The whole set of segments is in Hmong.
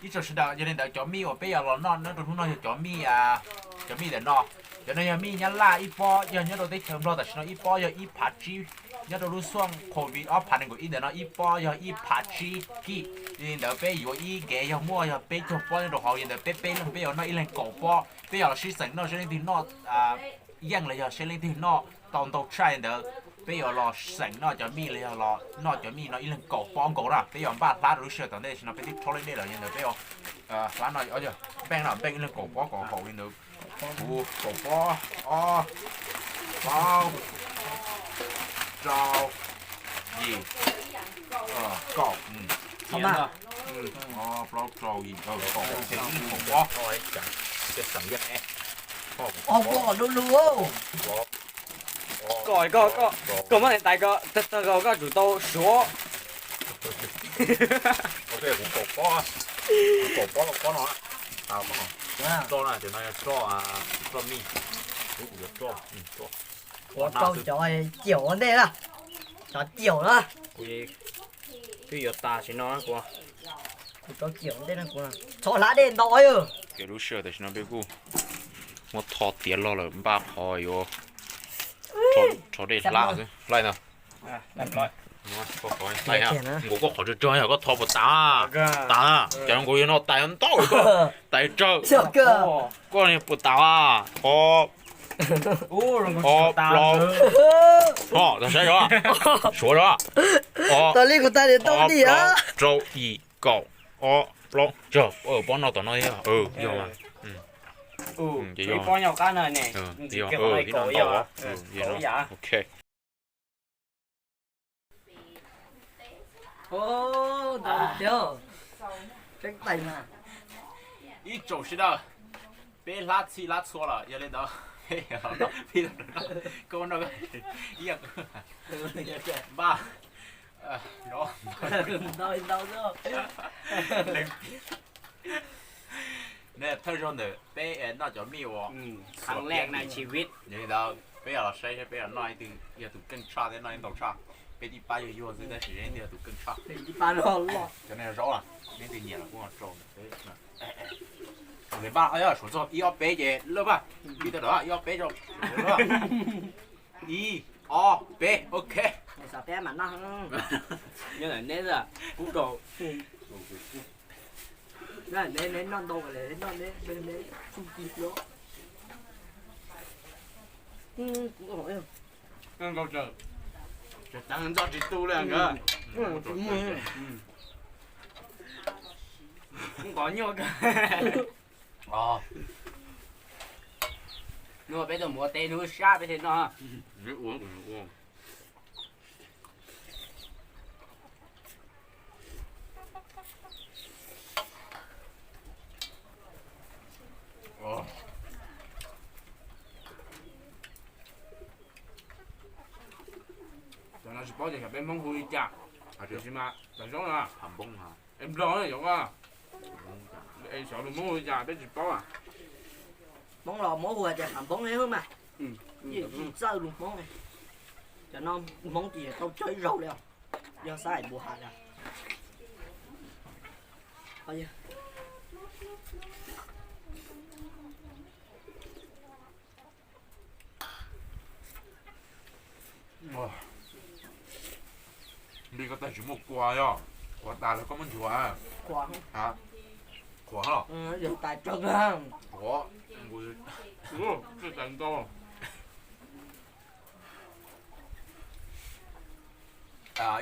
Ib tsoom sawv daws, yog li ntawd cov mij uas peb yuav los noj nyob rau hnub no yog cov mij, cov mij ntawm no. Cov no yog mij Nyab Laj ib pob, yog nyob rau teb chaws Nplog tam sim no ib pob yog ib phav tsib. Nyob rau lub xyoo covid ob phav nees nkaum ib ntawm no ib pob yog ib phav tsib kij. Yog li ntawd peb yuav ib nkev yog muaj yog peb caug pob nyob rau hauv, yog li ntawd peb peb leeg peb yuav noj ib leeg kaum pob. Peb yuav los sib xeem noj, seb leej twg noj yeej los yog seb leej twg noj tau ntau tshaj li ntawd. Peb yuav los xeem noj cov mij los yog los noj cov mij no ib leeg kaum pob nkaus na. Peb yuav npaj hlab rau lub sij hawm tom ntej, tam sim no peb twb rhaub lej dej lawm, yog li ntawd peb yuav hlab no, npeej no, npeej ib leeg kaum pob kom haum li ntawd. Kuv kaum pob, ob, plaub, rau, yim, kaum, ob, plaub, rau, yim, kaum, kaum pob. Ob, kuv kom du lug. Koj, koj, koj, koj muab tais tais ko, tawg tawg ko koj tsum tau suav. Kuv kaum pob, kaum pob, pob no, pob no, roj na, cov no yog roj, roj mij, kuv yuav roj, roj. Kuv rau cov ciaum ua ntej na, cov ciaum na. Kuv twb yuav tas sim no kuv, kuv rau ciaum ua ntej na kuv, txhob hlab dej ntau. Ces lub sij hawm tam sim no peb kuj muab tho tiav log lawm, npaj qhov yuav rho dej hlab xwb, laij ntag. Nkaus koj qhov tsawg tsawg yog koj tho puas tas, tas na, cov nkaus yog no tais ntau, tais tsawg, koj puas tas, ob, ob, plaub, ho tag saib os, suav os, ob, plaub, rau, yim, kaum, ob, plaub, pob no tom no yog, yog, ok. Ib tsoom sawv daws, peb hlab txhij hlab txhua lawm, yog li ntawd peb, koj noj, ib yam, npaj, thawj zaug ntawm peb noj cov mij uas yog li ntawd peb yuav los saib seb peb yuav noj ib tug yog tus keej tshaj thiab noj ib ntau tshaj. Peb tib pab yuag yuag xwb tab sis leej twg yog tus keej tshaj. Cov no yog zaub, leej twg nyiam los kuj rau. Suav txog ib ob peb ces laj paj, ib tawm ib ob peb rau. Ib, ob, peb, ok. Xav peb mam noj. Nyob ntawm neb, kub rau. Neb noj ntau, neb noj neb, neb tsuj ci xwb. Kuv, kuv, kuv, tseem tag ntsoj tsis tu li nkawd. Kuv nqos nyuaj kawg. Hnub peb tuaj mus ua teb hnub sab peb thiaj noj. Cov no tsis paub tias xyov peb Hmoob hu li cas, tiam sis mas cov zaub no, es Nplog yuav, es xyov lus Hmoob hu li cas peb tsis paub. Hmoob los Hmoob hu hais tias pham npoob mas, yeej tsis txawj lus Hmoob. Cov no Hmoob ces tau cog ib zaug li os, yog xav hais npus has li. Npij koj tais tsis muaj kua yog, kua tas lawm koj muab nchuav. Qhuav, qhuav,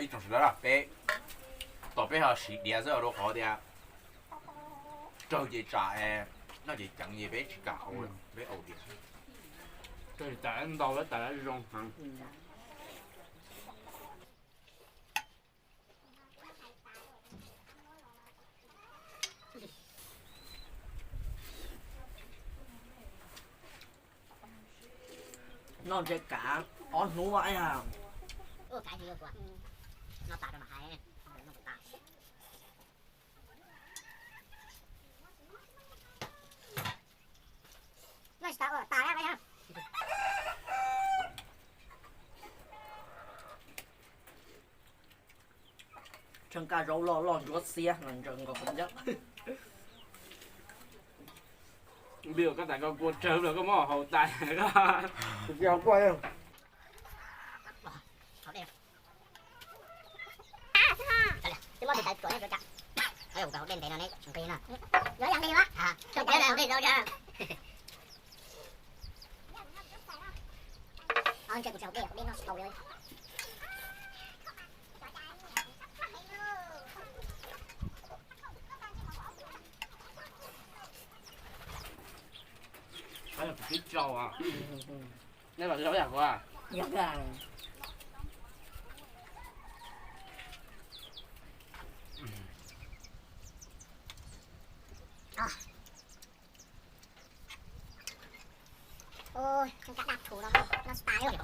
ib tsoom sawv daws, peb, tom peb ho siv diav xwb rau qhov tias raug ces tsam noj ces ceev ces peb tsis kam, peb au diav. Raug ces tas ntau tas zoo heev. Noj ntshe kav ob hnub. Tseem kaj zaub loj loj ntsuab xiab los ntsaws nkaus qhov ncauj. Npij, koj tas koj kua tsawg los koj muab haus tas. Kuv tsis haus kua. Twb muab tus tais tuam neb tuav tsam. Kuv haus dej ntev no neb tsis nqig na. Yuav yam nqig mas. Nqig rau. Ntshe kuv tsis haus dej, dej noj tsis tau li. Twb tsis haus. Nej los zaub yam kuv. Ua, kab daj thuv no noj tsis tas li.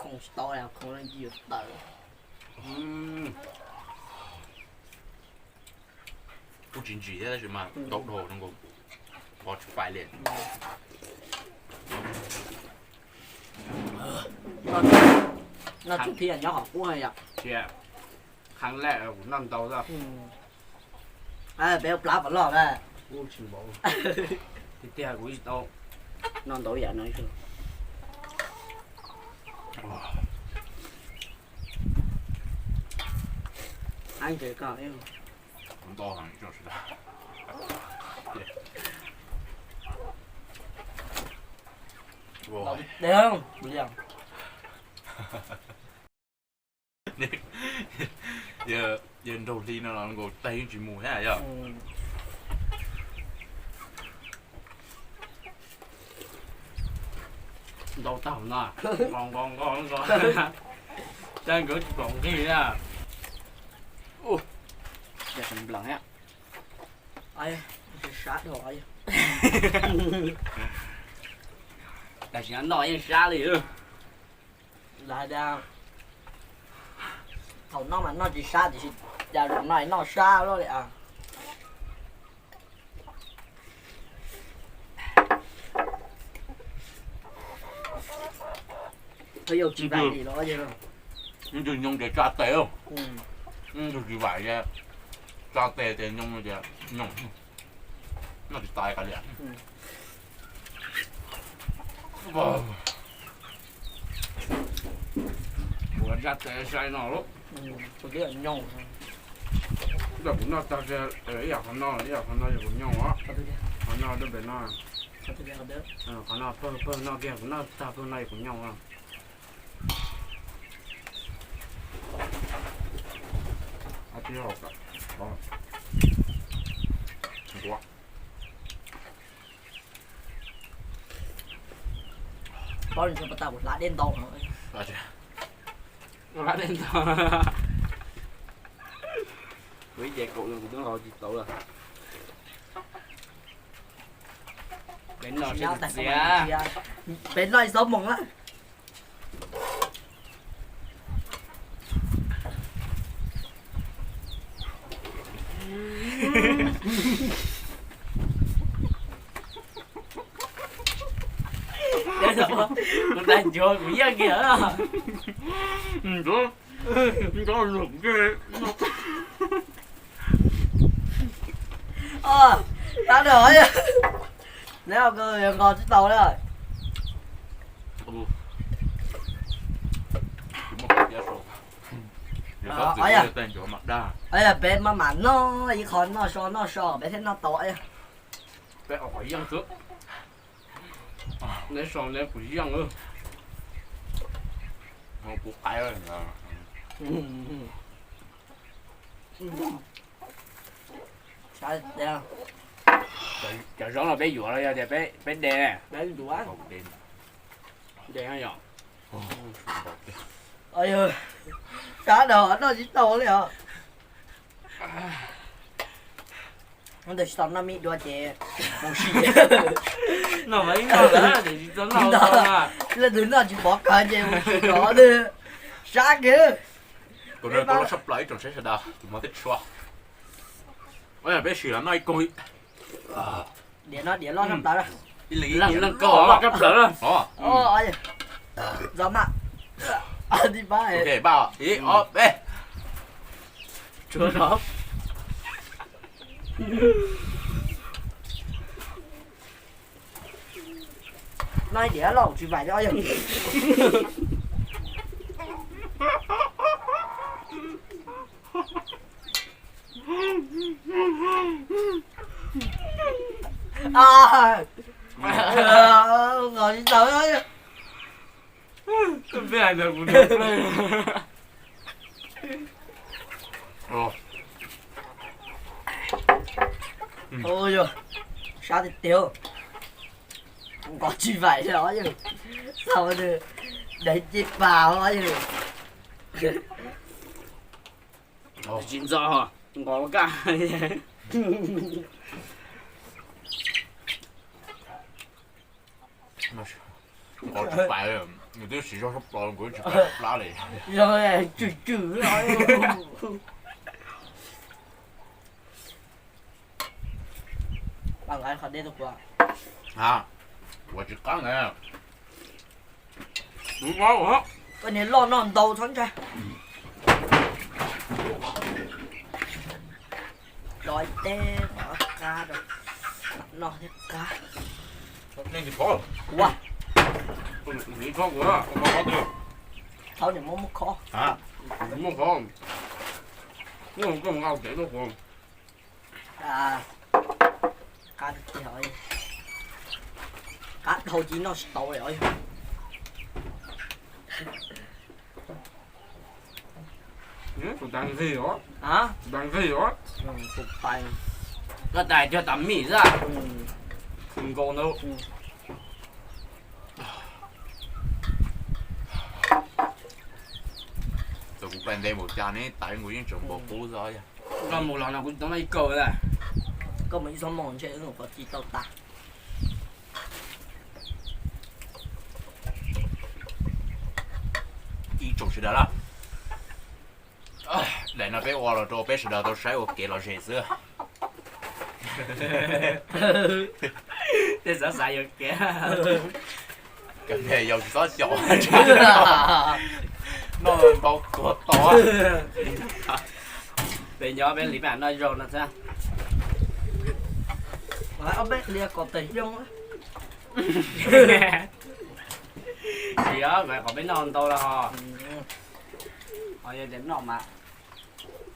Khoo tsis tau, khoo no yus tawm. Kuj tsis ntsim thiab tab sis mas ntau dhau no nkaus, qhov tsis pais li. Noj tsum thiab nyob qhov qub yom. Qhov lej kuv noj ntau xwb. Peb ua plab puas loj na? Tiag tiag kuv tsis tau noj ntau yam no. Ntses koj. Yog nraug hli no los nkaus tes yeej tsis mus thiab yog. Ntau tag no, nqos nqos nqos nqos, tab nkawd tsis pom nqig na. Nplees thiab. Sab dhau. Tam sim no noj yeej sab li. Lawv hais tias thaum noj mas noj tsis sab tiam sis cas zaum no noj sab loj li as. Tsis vam li los. Tus nyoos ces tsa tes, tus tsis vam ces tsa tes ces nyoos ces nyoos, noj tsis tas li. Kuv tsa tes sai no lawm. Kuv twb nyoos, kuv noj tag ib yam qhov no, ib yam qhov no ces kuv nyoos os. Qhov no dub pem no, qhov no pawg pawg no kiag, kuv noj tag pawg no es kuv nyoos os. Paub li ntawd puas tas kuv hlab dej ntau. Hlab dej ntau. Kuv ib ce kaum no kuv twb nqa tsis tau lawm. Peb noj ib xob moos na. Kuv tas ncuav kuv yeej kiag. Tab nws, neb nqa tsis tau li. Peb maj mam noj ib qho, noj so noj so peb thiaj noj tau. Peb ua qhov yeej xwb. Neb so neb kuv yeej. Kuv qaiv. Cov zaub no peb yuav los yog tias peb de? De yom. Sab dhau noj tsis tau li os. Ntawm tsis tau noj mij dua ces mus sim. Noj mas ib noj lawm, leej twg noj tsis pov khawv ces mus sim rov twg. Sab kiag. Tus no tshaj plaws ib tsoom saib sawv daws, tus mov tib tshua. Peb sim los noj ib koog. Diav no diav loj tshaj plaws. Leej leej koj loj tshaj plaws. Ntxov mas. Ib pab. Ok, pab. Ib, ob, peb. Tsuav no. No diam loj tsis vaim li os yog. Qos tsis tau. Ua yog sab tiag tiag. Nqos tsis vaim li os yog. Xav dev cej pas os yog. Tsis ntxo, nqos kaj. Nqos tsis pais, nws twb siv zog sab plaws nkaus tsis pais plab li. Tswm tswm. Ua tsis qab na. Koj niag loj noj ntau txhob ntshai. Rau teb qab rau, noj thiab qab. Ua, thaub niam muab muab khob. Muab khob. Qab tiag tiag, qab dhau cia noj tsis tau li os. Tus tas nqig os. Tus tas nqig os. Koj tais cog tas mij xwb. Nkaus ntawd. Txawm kuv pais ntev npaum cas ne, tais nkaus yeej tseem npaum qub xwb. Koj mus los no kuv tsis tau noj ib kaug li. Koj mus ib txhob moo ntshe qhov ci tau tas. Ib tsoom sawv daws na, daim no peb ua los rau peb sawv daws tau saib ua kev lom zem xwb. Tej xav xav yuav kev. Cov niag yau tsis txhob xyaum. Noj ntau tuag to. Peb nyob peb li peb noj zaug no xwb. Ob peb qhia kom tawm zoo. Tsis yog kom peb noj ntau los ho. Ho yog tias noj mas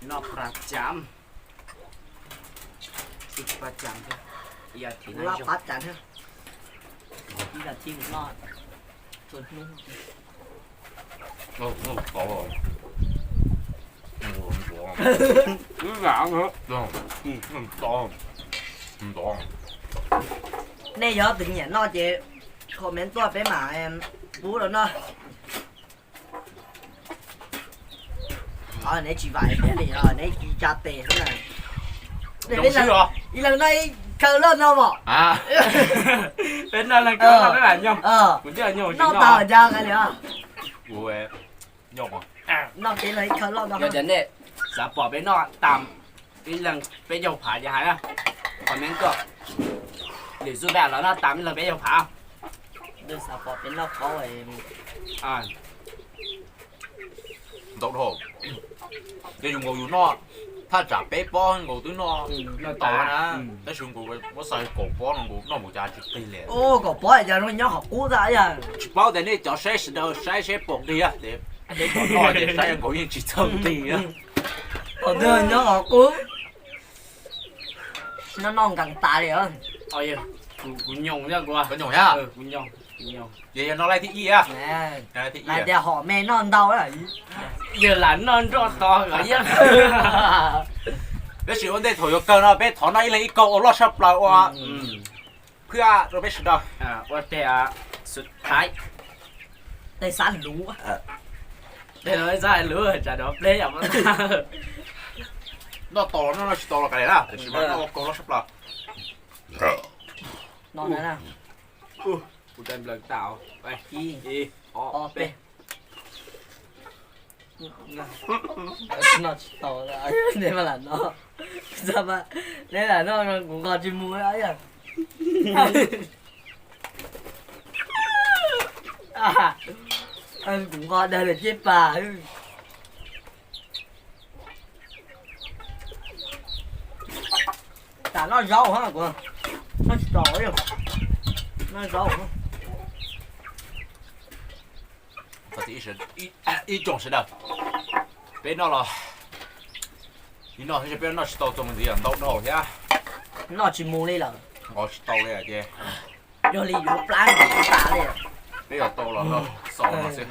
noj pa cam, pa cam, ib yam thiab, ib yam thiab noj txhua hnub. Nej yog tus nyiam noj ces comment tuaj peb mam pub rau noj. Neb tsis vam thiab li, neb tsis tsa tes xwb na. Ib leeg noj ib kawg loj no mos. Peb noj leeg kawg loj peb mam nyoog. Kuv twb nyoog noj tag cas li. Noj peb leeg ib kawg loj no. Yog tias nej xav pom peb noj tas ib leeg peb caug phav ces hais na, comment tuaj. Lwm xub peb los noj tas ib leeg peb caug phav. Xav pom peb noj qaub ntau dhau. Ces yus nkaus yus noj thaj tsam peb pob nkaus twb noj tau na. Tab sis nkaus muab xaws kaum pob no nkaus noj npaum cas tsis qig li. Kaum pob cas nyob qhov qub tag. Tsis paub tias nej cov saib sawv daws saib seb pom qig ces peb cov noj ces saib nkaus yeej tsis txawj qig. Nyob qhov qub. Noj noj nkees tas li. Kuv nyoos thiab kuv. Kuv nyoos thiab. Kuv nyoos. Ces yog no laij thib ib. Laij tias hom me noj ntau. Yog lam noj nroj tos kom yeej. Tab sis ua ntej thaum yuav kawg no peb thov noj ib leeg ib kaug ua loj tshaj plaws ua phwj rau peb sawv daws. Ua teg xub thaib. Tej xav luv. Tej no xav luv tsam no pleb yam. Noj tau los noj, noj tsis tau los kav liam na, tiam sis mas noj ua kaug loj tshaj plaws. No na. Kuv tais nplawg tas. Ib, ob, peb. Noj tsis tau, neb mam lam noj. Neb lam noj kuv nqos tsis mus. Kuv nqos dag lawm ceb pas. Tam noj zaub hab kuv, noj tsis tau, noj zaub. Ib tsoom sawv daws, peb noj los, ib noj peb noj tsis tau txuas mus ntxiv ntau dhau thiab. Noj tsis mus li lawm. Nqos tsis tau li ces, yog li yuav plab tas li. Peb yuav tau los noj xaus no xwb.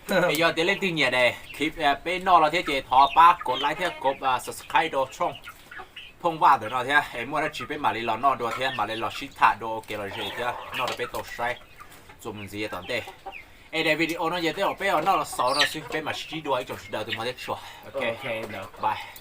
Es yog tias leej twg nyiam daim clip peb noj los thiab ces thov pab kov like thiab kov subscribe rau tshooj Phooj Vaj ntawm no thiab, es muaj dab tsi peb mam li los noj dua thiab mam li los sib tham dua ua kev lom zem thiab noj rau peb tau saib txuas mus ntxiv tom ntej. Es daim video no ces tej zaum peb yuav noj los xaus no xwb, peb mam sib ntsib dua ib tsoom sawv daws tus mog thiab tshua. Ok, bye.